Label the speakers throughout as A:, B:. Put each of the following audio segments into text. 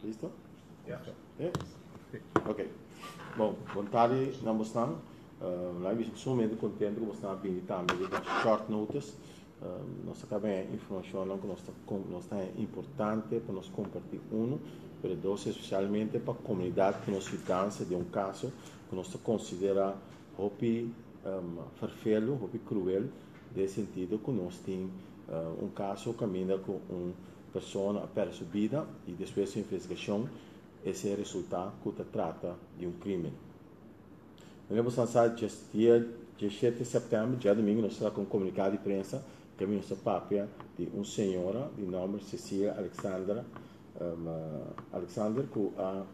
A: Listo?
B: Ja.
A: Eh? Ok. Bon, bon tardi na bosnan. Laat me sumamente contento ku bosnan bini tambe riba short notice. Nos a kaba informashonnan ku nos ta nos ta importante pa nos kompartí uno, pero dos espesialmente pa komunidat ku nos yudansa den un kaso ku nos ta konsiderá hopi ferfelu, hopi kruel, den sentido ku nos tin un kaso kaminda ku un persona a pèrdè su bida i despues di investigashon esei a resultá ku ta trata di un krímen. Manera bo sa sa dia 17 sèptèmber, djadumingu, nos ta saka un komunikado di prensa kaminda nos ta papia di un señora di nòmber Cecilia Alexandra Alexander ku a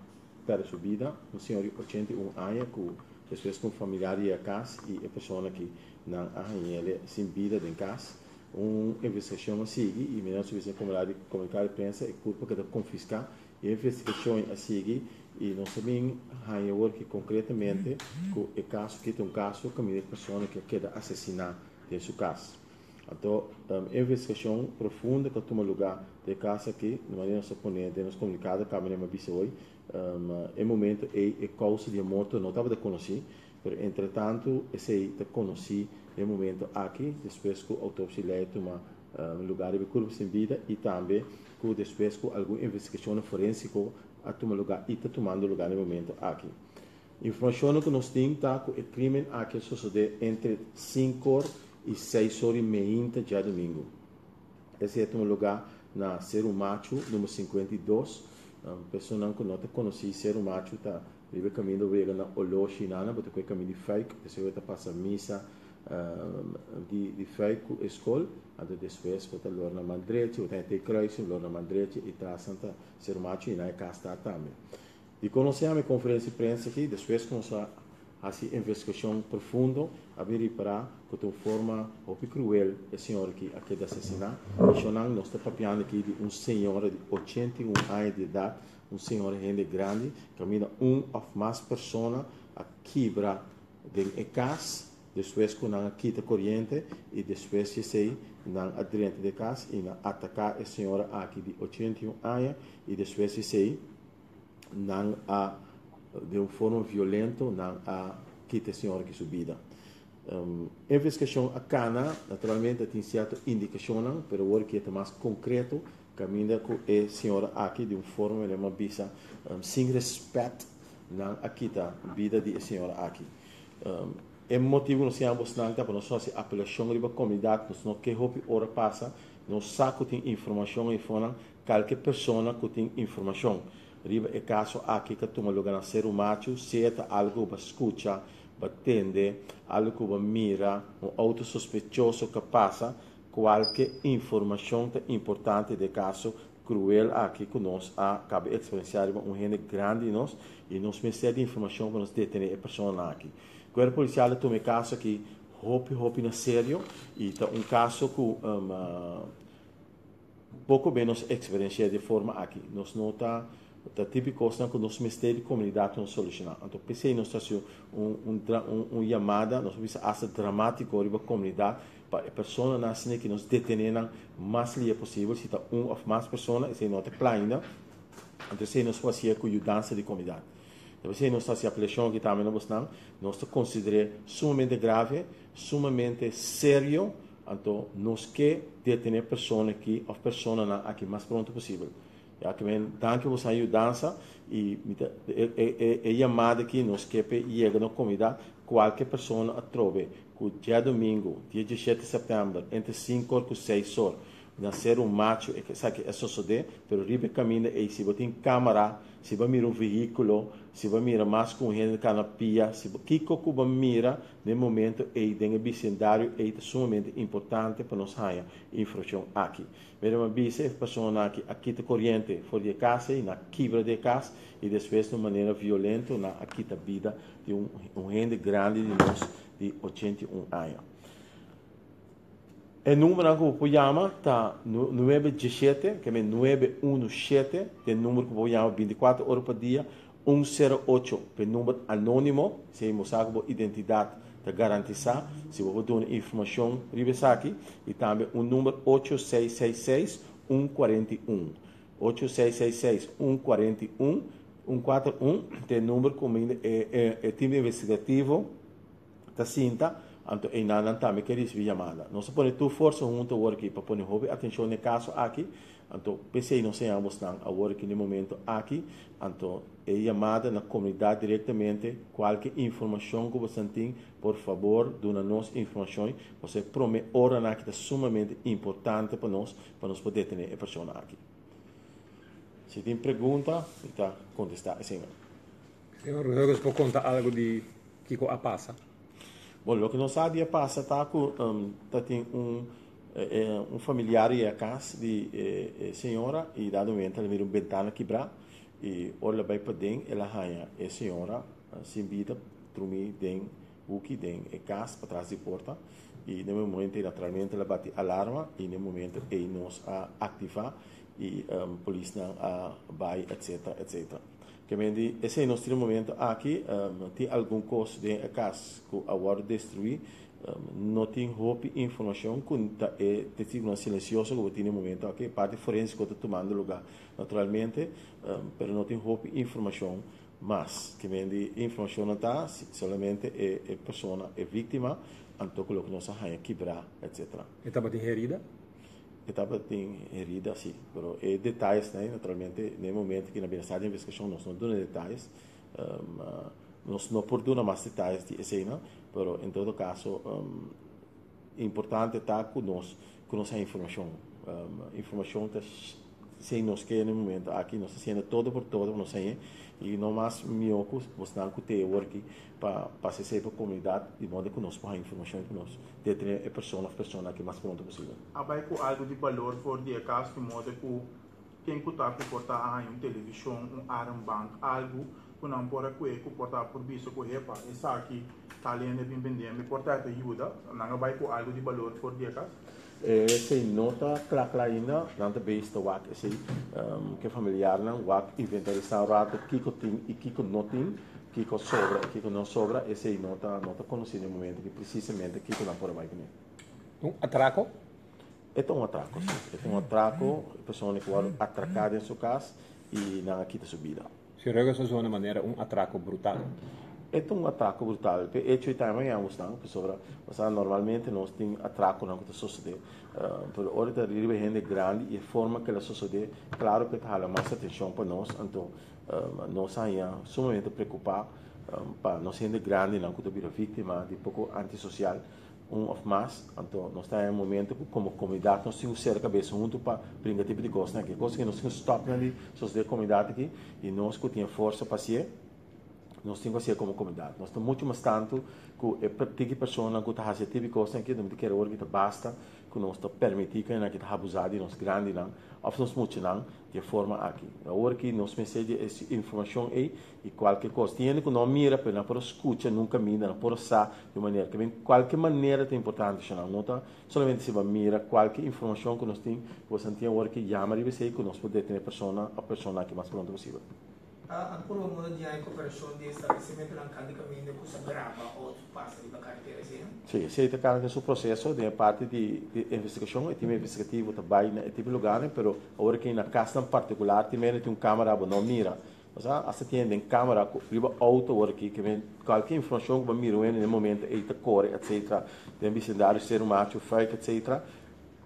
A: pèrdè su bida, un señor di 81 aña ku despues ku un familiar yega kas i e persona aki nan a hañ'el sin bida den kas. Un investigashon a sigui i manera nos a bisa den komunikado di prensa e kurpa keda konfiská. E investigashon a sigui i nos a bin haña awor ki konkretamente ku e kaso aki ta un kaso kaminda e persona ki a keda asesiná den su kas. Anto e investigashon profundo ku a tuma lugá den e kaso aki, di manera nos a pone den nos komunikado kaba mi a bisa hoy, e momento ei e kousa di e morto no tabata konosí, pero entretantu esei ta konosí den e momento aki despues ku outopsia lei a tuma lugá riba e kurpo sin bida i tambe ku despues ku algun investigashonnan forensiko a tuma lugá i ta tumando lugá na e momento aki. Informashonnan ku nos tin ta ku e krimen aki a sosodé entre sinkor i seis or i meinta djadumingu. Esei a tuma lugá na Seru Machu number 52. Personanan ku no ta konosí Seru Machu ta riba e kaminda bo yega na Oloshi nana bo ta kohe kaminda di Fuik, despues bo ta pasa misa di Fuik ku e skol, anto despues bo ta lora na man drechi, bo ta henter e kruising, lora na man drechi i tras nan ta Seru Machu i nan e kas ta tambe. Di konosé ami konferensia di prensa aki, despues ku nos a hasi investigashon profundo, a bin ripará ku ta un forma hopi kruel e señor aki a keda asesiná. I shonnan, nos ta papiando aki di un señora di 81 aña di edat, un señora hende grandi, kaminda un òf mas persona a kibra den e kas despues ku nan a kita koriente i despues di esei nan a drenta den e kas i nan ataká e señora aki di 81 aña i despues di esei nan a den un forma violento nan a kita e señora aki su bida. Investigashon a kana, naturalmente tin sierto indikashonnan, pero awor ki e ta mas konkreto, kaminda ku e señora aki di un forma mi a bisa sin respet nan a kita bida di e señora aki. E motibu nos yama bosnan ta pa nos hasi apelashon riba komunidat, nos no ke hopi ora pasa, nos sa ku tin informashon eifonan, Kalke persona ku tin informashon riba e kaso aki ka tuma luga na Seru Machu, sea ta algu ku bo a skucha, bo a tende, algu ku bo a mira, un outo sospechoso ka pasa, kualke informashon ta importante den e kaso kruel aki ku nos a kaba eksperensiá riba un hende grandi di nos i nos mester di informashon pa nos detené e personanan aki. Kuerpo Polisial a tuma e kaso aki hopi hopi na serio i ta un kaso ku poko be nos eksperensia di e forma aki. Nos no ta ta tipi kosnan ku nos mester di komunidat pa nos solushoná. Anto p'esei nos ta hasi un un un un yamada, nos por bisa asta dramátiko riba komunidat pa e personanan asina ki nos detené nan mas lia posibel, si ta un òf mas persona, esei no ta kla ainda. Anto esei nos por hasié ku yudansa di komunidat. Ta p'esei nos ta hasi apelashon aki tambe na bosnan. Nos ta konsider'é sumamente grave, sumamente serio. Anto nos ke detené persona aki òf personanan aki mas pronto posibel. Ya ke men danki boso a yudansa i mi ta e e e yamada aki nos ke p'e yega na komunidat kualke persona atrobe ku djadumingu dia 17 sèptèmber entre 5 or ku 6 or na Seru Machu e esaki a sosodé, pero riba e kaminda ei si bo tin kámara, si bo a mira un vehíkulo, si bo a mira mas ku un hende kana pia, si bo kiko ku bo a mira na e momento ei den e bisindario ei ta sumamente importante pa nos haña informashon aki. Mira mi a bisa e personanan aki a kita koriente for di e kas ei, nan a kibra di e kas i despues na un manera violento nan a kita bida di un un hende grandi di nos di 81 aña. E numbernan ku bo por yama ta 917, ke men 917, ta e number ku bo por yama 24 ora pa dia, 108 pa e number anónimo, esei bo sa ku bo identidat ta garantisá, si bo por duna informashon riba esaki, i tambe un number 8666 141. 8666 141 141 ta e number ku e e tim investigativo ta sinta, anto einan nan tambe ke risibí yamada. Nos a pone tur forsa huntu awor aki pa pone hopi atenshon na e kaso aki, anto p'esei nos a yama bosnan awor aki na e momento aki, anto e yamada na komunidat direktamente, kualke informashon ku bosnan tin, por fabor duna nos informashon, pasobra e promé oranan aki ta sumamente importante pa nos, pa nos por detené e persona aki. Si tin pregunta, mi ta kontestá eseinan.
B: Señor Rodriguez por konta algu di kiko a pasa?
A: Bon, loke nos sa di a pasa ta ku ta tin un un familiar yega kas di e señora i dado momento el a mira un bentana kibrá i ora el a bai paden el a haña e señora sin bida drumí den huki den e kas patras di porta i den e momento ei naturalmente el a bati alarma i den e momento ei nos a aktivá i polisnan a bai etcetera etcetera. Ke men di esei nos tin e momento aki tin algun kos den e kas ku a wòrdu destruí. No tin hopi informashon ku ta e testigunan silensioso ku bo tin e momento aki. E parti forensiko ta tumando lugá naturalmente, pero no tin hopi informashon mas. Ke men di e informashonnan ta solamente e persona, e víktima, anto ku loke nos a haña kibrá, etsetera.
B: E tabatin herida?
A: E tabatin herida, si. Pero e detayesnan ei, naturalmente, na e momento ku na bienestar di investigashon nos no duna detayes. Nos no por duna mas detayes di eseinan, pero en todo kaso importante ta ku nos ku nos haña informashon. Informashon ta esei nos ke na e momento aki. Nos ta hasiendo todo por todo pa nos hañ'e i no mas mihó ku bosnan ku te awor aki pa pasa esei pa komunidat di modo ku nos por haña informashon i ku nos detené e persona òf persona aki mas pronto posibel.
C: A bai ku algu di balor for di e kas di modo ku ken ku ta ku por ta a haña un televishon, un armband, algu ku nan por a kue ku por ta por bisa ku hepa esaki tal hende a bin bendé mi por ta e ta yuda. Nan a bai ku algu di balor for di e kas?
A: Esei no ta kla kla ainda, nan ta bezig ta wak esei ku e familiarnan, wak inventarisá un rato kiko tin i kiko no tin, kiko sobra i kiko no sobra, esei no ta no ta konosí na e momento aki presisamente kiko nan por a bai kuné.
B: Un atrako?
A: E ta un atrako, si. E ta un atrako, e persona ku wòrdu atraká den su kas i nan a kita su bida.
B: Si Rögers a zona manera un atrako brutal.
A: E ta un atrako brutal. P'e echo ei tambe mañana nos nan, pasobra bo sa normalmente nos tin atrakonan ku ta sosodé, pero ora ta riba hende grandi i e forma ku el a sosodé, klaro ku e ta hala mas atenshon pa nos, anto nos a haña sumamente preokupá pa nos hende grandinan ku ta bira víktima di poko antisosial. Un of mas, anto nos ta den momento ku komo komunidat nos tin ku sera kabesa huntu pa bringa tipo di kosnan aki. Kos aki nos tin ku stòp nan di sosodé komunidat aki i nos ku tin e forsa pa hasié, nos tin ku hasié komo komunidat. Nos ta muchu mas tantu ku e tiki personanan ku ta hasi e tipo di kosnan aki, mi ta kere ora ki ta basta ku nos ta permití ku esnan aki ta abusá di nos grandinan òf nos muchanan di e forma aki. Awor ki nos mester di e informashon ei i kualke kos. Tin hende ku no mira pero nan por a skucha nunka minda, nan por a sa di un manera. Ke kualke manera ta importante shonnan. No ta solamente si bo a mira kualke informashon ku nos tin, ku bo santi awor ki yama riba esei ku nos por detené persona òf persona aki mas pronto posibel.
D: A purba modo di haña koperashon di establesimentonan kant di kaminda ku sa graba outo pasa riba karetera esei?
A: Sí, esei ta kaba den su proseso den e parti di investigashon. E tim investigativo ta bai na e tipo lugarnan, pero awor aki na kasnan partikular tin mende tin un kamera bo no mira. Osea, hasta tin den kamera ku riba outo awor aki ke men kualke informashon ku bo mira un hende den e momento ei ta kore etsetera den bisindario Seru Machu, Fuik etsetera,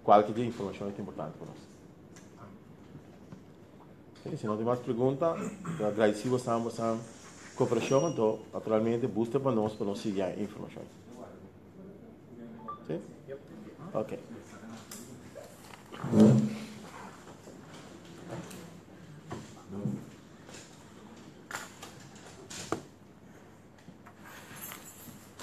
A: kualke di e informashon ei ta importante pa nos. Ok, si no tin mas pregunta, mi ta agradeci bosan bosan cooperacion, anto naturalmente busta pa nos pa nos sigui haña informacion. Si? Ok.